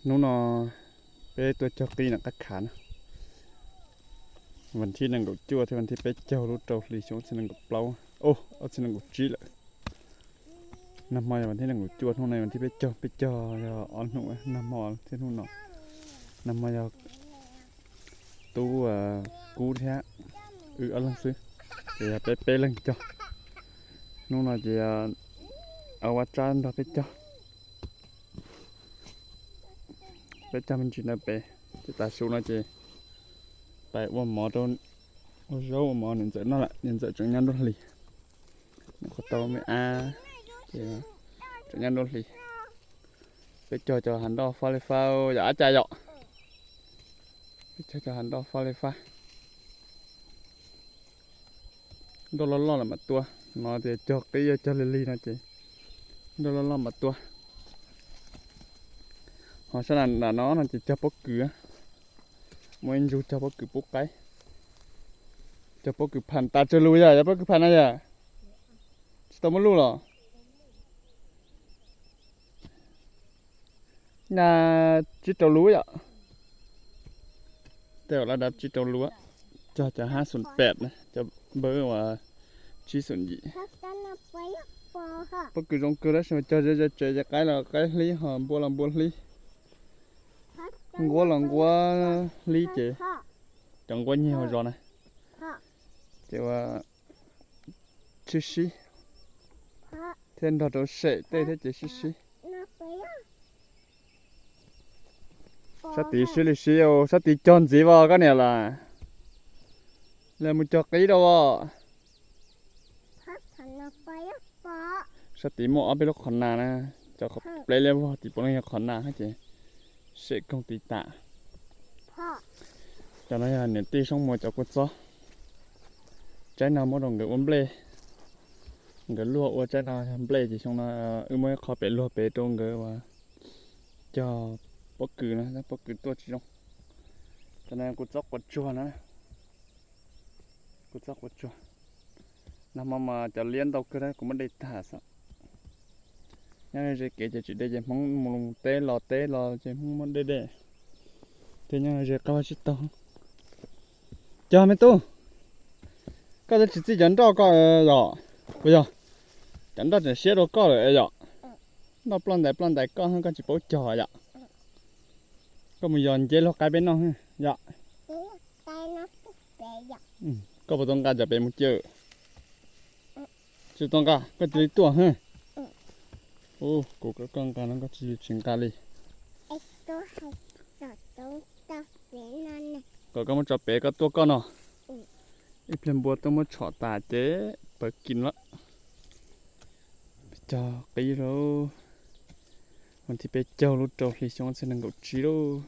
Hnub no peb tuaj cog qib nram qab khav na. Vas thib nees nkaum cuaj thiab vas thib peb caug lub rau hli xyoo ob txhiab nees nkaum plaub, ob txhiab nees nkaum tsib lawm. Nag hmo yog vas thib nees nkaum cuaj, hnub no vas thib peb caug, peb cog yog ob hnub, nag hmo thiab hnub no. Nag hmo yog tub kub thiab wb ob leeg xwb, ces yog peb peb leeg cog. Hnub no ces yog Au Vaj Tsab nrog peb cog. Peb cog me ntsis ntawd pem, ces tav su no ces pais ua mov rau, ua zaub ua mov niam ntxawm noj lawm, niam ntxawm tseem nyob nruab hlis. Nws qhuav tau me ab, ces tseem nyob nruab hlis. Peb cog cov hav nroj fab li fab yom, ab cas yom. Peb cog cov hav nroj fab li fab. Nroj loj loj lawm mam tua, no tias cog qib cog lig lig no ces nroj loj loj mam tua. Ho sab nram no no ces cog pob kws, muaj ib ntsug cog pob kws pub qaib. Cog pob kws pham tas tsawg lus yom, yog pob kws pham na yom. Tsis tau muaj luj los? Na, tsib rau lub yom. Tej zaum laj dab tsib rau lub, cog cov hab xoom pem na, cov npawb uas tsib xoom yim. Pob kws zoo kawg tab sis mas cog ze ze tsev ces qaib los qaib hlib ho npua los npua hlib. Nquab los nquab hlib ces cov nquab nyiag ho zos na, ces ua sib sib thiab nrog rau sem tej thiab ces sib sib. Sab tid sib li sib, sab tid cog ntxiv os koj niam las. Lam mus cog qib rau os. Sab tid muaj ob peb lub qhov nas na, cov qhov pleb liab vog tim puav leej yog qhov nas ces sem koog tiv tas. Cov no yog niam tij Soob Muas cov kua txob. Tsaib no muab rau nkawd ua nplej, nkawd luag ua tsaib no yog nplej ces xyoo no wb muab ib qho pem luag pem rau nkawd uas cog pob kws na, pob kws tuaj tsis zoo. Cov no kua txob quav tsuag na, kua txob quav tsuag. Nag hmo mas cov liab ntau kawg tab kuv muab de tag xwb. Nyob ze kev ces tsis de ces Hmoob mus teb los teb los ces Hmoob muab de de. Thiab nyob ze qab vaj tsib taug. Cog me tub, koj twb tsis txij cov nroj koj yom? Puas yog? Cov nroj tseem siab dua koj lawm yom? Noj ploj ntais ploj ntais koj, koj tsis paub cog yom? Koj mus yos nceb luag qaib peb noj yom? Koj puas tau nqa cov pem mus cawm? Tsis tau nqa koj cia li tuaj. Ub, kuv kom koj nqa no koj cia li tsis nqa li. Kom koj muab tso pem koj tuaj koj no. Ib pliag npua tuaj muab tshom tas ces pawv kis lawm. Cog qib lauj. Vas thib peb caug lub rau hli xyoo ob txhiab nees nkaum tsib lauj.